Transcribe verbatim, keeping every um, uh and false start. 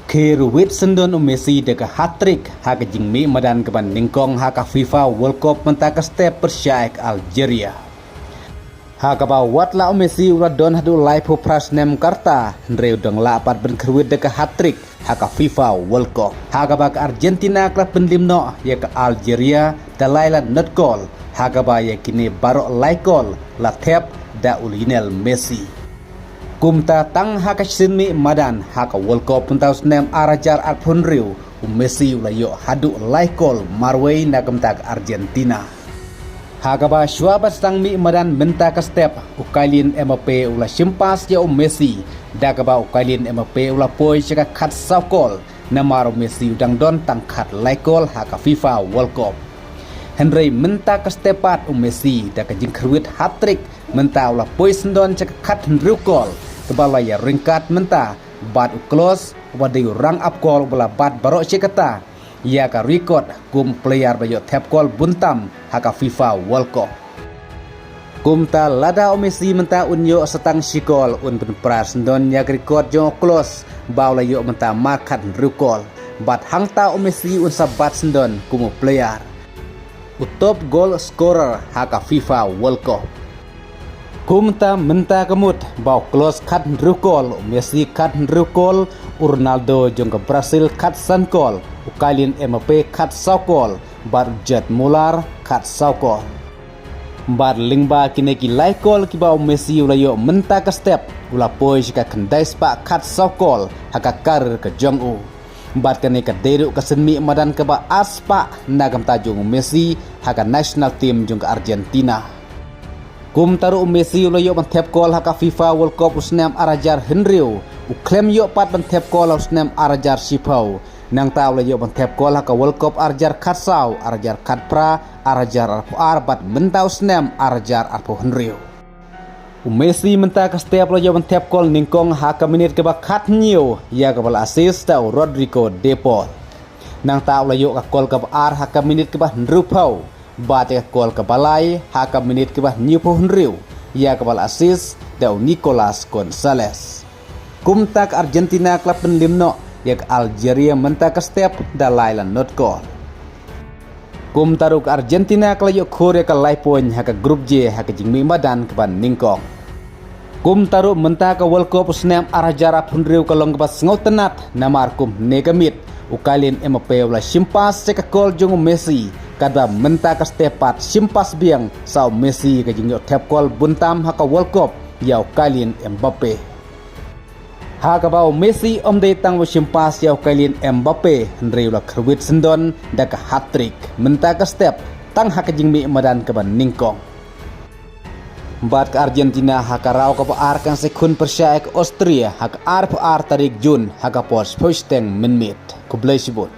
Kyrwit syndon u Messi da ka hat-trick ha ka jingmih madan kaba nyngkong ha ka FIFA World Cup mynta ka step pyrshah ïa ka Algeria. Ha kaba wat la u Messi u la don haduh laiphew phra snem ka rta, hynrei u dang lah pat ban kyrwit da ka hat-trick ha ka FIFA World Cup. Ha kaba ka Argentina ka la pynlip noh ïa ka Algeria da lai la not kol, ha kaba ïa kine baroh lai kol la thep da u Lionel Messi. Kumta tang ha ka sien mih madan ha ka World Cup mynta u snem ar hajar arphew hynriew, u Messi u la ïoh haduh lai kol marwei na ka bynta ka Argentina. Ha kaba shuwa ban sdang mih madan mynta ka step, u Kylian Mbappe u la shim pass ïa u Messi, da kaba u Kylian Mbappe u la poi sha ka khatsaw kol, namar u Messi u dang don tang khatlai kol ha ka FIFA World Cup. Hynrei mynta ka step pat u Messi da ka jingkyrwit hat-trick mynta u la poi syndon sha ka khathynriew kol, kaba la ïa ryngkat mynta bad u Klose, uba dei u rangap kol uba la bat baroh shi katta ïa ka record kum player ba ïoh thep kol bun tam ha ka FIFA World Cup. Kumta lada u Messi mynta un ïoh sa tang shi kol, un pynpra syndon ïa ka record jong u Klose ba u la ïoh mynta mar khathynriew kol. Bad hangta u Messi un sa bat syndon kum u player u top goal scorer ha ka FIFA World Cup. Kumta mynta ka mut ba u Klose khathynriew kol, u Messi khathynriew kol, u Ronaldo jong ka Brazil khatsan kol, u Kylian Mbappe khatsaw kol, bad u Gerd Muller khatsaw kol. Bad lyngba kine ki lai kol kiba u Messi u la ïoh mynta ka step, u la poi sha ka khyndai spah khatsaw kol ha ka career ka jong u. Bad kane ka dei ruh ka sien mih madan kaba ar spah na ka bynta jong u Messi ha ka national team jong ka Argentina. Kumta ruh u Messi u la ïoh ban thep kol ha ka FIFA World Cup u snem ar hajar hynriew, u khlem ïoh pat ban thep kol ha u snem ar hajar shiphew. Nangta u la ïoh ban thep kol ha ka World Cup ar hajar khatsaw, ar hajar khatphra, ar hajar arphew ar bad mynta u snem ar hajar arphew hynriew. U Messi mynta ka step u la ïoh ban thep kol nyngkong ha ka minit kaba khathynñiew, ïa kaba la assist da u Rodrigo De Paul. Nangta u la ïoh ka kol kaba ar ha ka minit kaba hynriewphew, bad ïa ka kol kaba lai ha ka minit kaba hynñiewphew hynriew, ïa kaba la assist da u Nicolas Gonzalez. Kumta ka Argentina ka la pynlip noh ïa ka Algeria mynta ka step da lai la not kol. Kumta ruh ka Argentina ka la ïoh khur ïa ka lai point ha ka Group J ha ka jingmih madan kaba nyngkong. Kumta ruh mynta ka World Cup u snem ar hajar arphew hynriew ka long kaba sngewtynnat, namar kum hynne ka miet u Kylian Mbappe u la shim pass sha ka kol jong u Messi, katba mynta ka step pat shim pass biang sa u Messi ka jingïoh thep kol bun tam ha ka World Cup ïa u Kylian Mbappe. Ha kaba u Messi um dei tang ba u shim pass ïa u Kylian Mbappe, hynrei u la kyrwit syndon da ka hat-trick mynta ka step tang ha ka jingmih madan kaba nyngkong. Bad ka Argentina ha ka round kaba ar kan sa ïakhun pyrshah ïa ka Austria ha ka arphew ar tarik Jun ha ka por shiphew shiteng mynmiet. Khublei shibun.